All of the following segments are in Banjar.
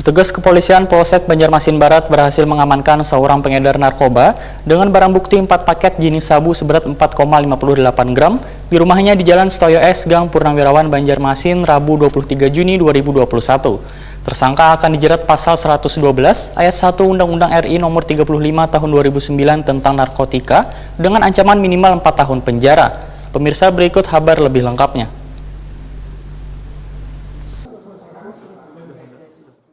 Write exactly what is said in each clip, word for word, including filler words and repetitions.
Tugas Kepolisian Polsek Banjarmasin Barat berhasil mengamankan seorang pengedar narkoba dengan barang bukti empat paket jenis sabu seberat empat koma lima puluh delapan gram di rumahnya di Jalan Setoyo S, Gang Purnawirawan, Banjarmasin, Rabu dua puluh tiga Juni dua ribu dua puluh satu. Tersangka akan dijerat pasal seratus dua belas ayat satu Undang-Undang R I Nomor tiga puluh lima Tahun dua ribu sembilan tentang narkotika dengan ancaman minimal empat tahun penjara. Pemirsa, berikut habar lebih lengkapnya.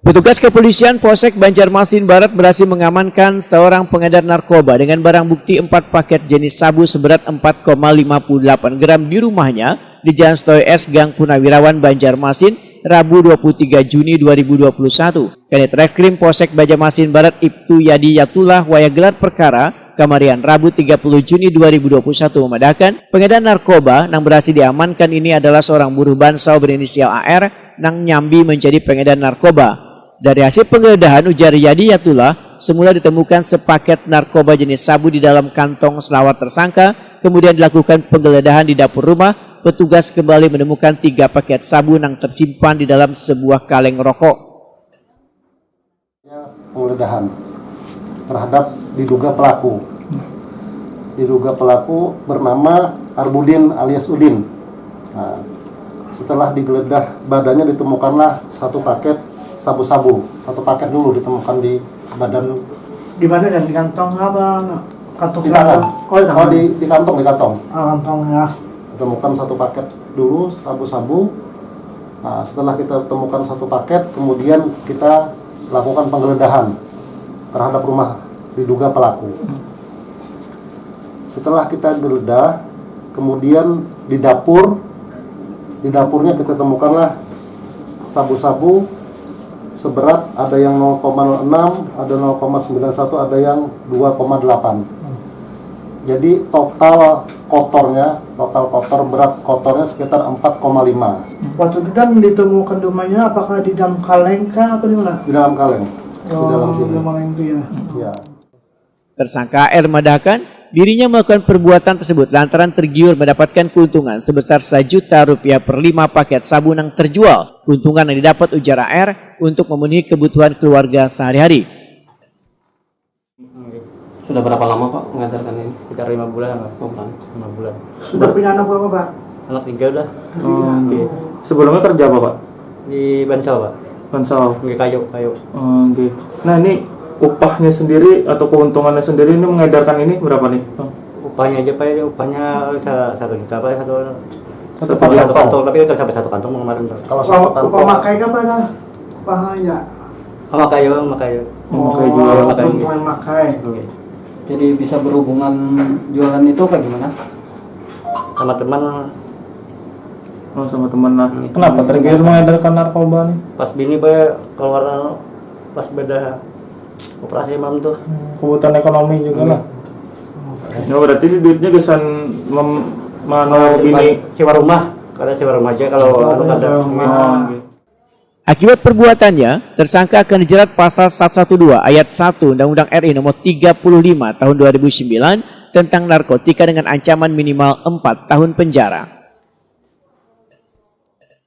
Petugas Kepolisian Polsek Banjarmasin Barat berhasil mengamankan seorang pengedar narkoba dengan barang bukti empat paket jenis sabu seberat empat koma lima puluh delapan gram di rumahnya di Jalan Setoyo S, Gang Purnawirawan, Banjarmasin, Rabu dua puluh tiga Juni dua ribu dua puluh satu. Kanit Reskrim Polsek Banjarmasin Barat, Ibtu Yadi Yatullah, wayah gelar perkara, kamarian Rabu tiga puluh Juni dua ribu dua puluh satu, memadahkan, pengedar narkoba nang berhasil diamankan ini adalah seorang buruh bansau berinisial A R nang nyambi menjadi pengedar narkoba. Dari hasil penggeledahan, ujar Yadi Yatullah, semula ditemukan sepaket narkoba jenis sabu di dalam kantong selawar tersangka, kemudian dilakukan penggeledahan di dapur rumah, petugas kembali menemukan tiga paket sabu nang tersimpan di dalam sebuah kaleng rokok. Penggeledahan terhadap diduga pelaku. Diduga pelaku bernama Arbudin alias Udin. Nah, setelah digeledah badannya, ditemukanlah satu paket sabu-sabu. Satu paket dulu ditemukan di badan. Di mana dan di kantong apa? Kantong di tangan. Oh, di tangan. Oh, di, di kantong, di kantong. Ah, kantong ya. Ditemukan satu paket dulu sabu-sabu. Nah, setelah kita temukan satu paket, kemudian kita lakukan penggeledahan terhadap rumah diduga pelaku. Setelah kita geledah, kemudian di dapur, di dapurnya kita temukanlah sabu-sabu seberat ada yang nol koma nol enam, ada nol koma sembilan satu, ada yang dua koma delapan. Jadi total kotornya, total kotor, berat kotornya sekitar empat koma lima. Waktu itu dan ditemukan rumahnya, apakah di dalam kaleng kah atau di mana? Di dalam kaleng. Oh, di dalam sini. Dalam kaleng itu ya. Ya. Tersangka A R madahkan, dirinya melakukan perbuatan tersebut lantaran tergiur mendapatkan keuntungan sebesar sajuta rupiah per lima paket sabu nang terjual. Keuntungan yang didapat, ujar A R, untuk memenuhi kebutuhan keluarga sehari-hari. Sudah berapa lama, Pak, mengajarkan ini? Sekitar lima bulan, Pak. Lima bulan. Sudah punya anak berapa, Pak? Anak tiga udah. Oh, okay. Sebelumnya kerja apa, Pak? Di Bansal, Pak. Bansal. Di kayu, kayu. Oh, okay. Nah, ini upahnya sendiri atau keuntungannya sendiri ini mengedarkan ini berapa nih, Bang? Upahnya aja, Pak, upahnya satu juta, Pak, satu. Satu kantong, tapi kan sampai satu kantong kemarin. Kalau satu kantong. Upah makai apa dah? Upahnya. Mamakai ya, mamakai. Mamakai oh, jual. Mamakai. Keuntungan makai. Okay. Jadi bisa berhubungan jualan itu apa gimana? Sama teman. Oh, sama teman nah. Hmm. Kenapa tergiur mengedarkan narkoba nih? Pas bini be keluar pas beda operasi malam tuh. Hmm, kebutuhan ekonomi juga hmm. lah. Ya berarti duitnya kesan mem, manu oh, bini. Sewa rumah, karena sewa rumah aja kalau oh, anu kada. Oh, okay. Akibat perbuatannya, tersangka akan dijerat pasal seratus dua belas ayat satu Undang-Undang R I Nomor tiga puluh lima Tahun dua ribu sembilan tentang narkotika dengan ancaman minimal empat tahun penjara.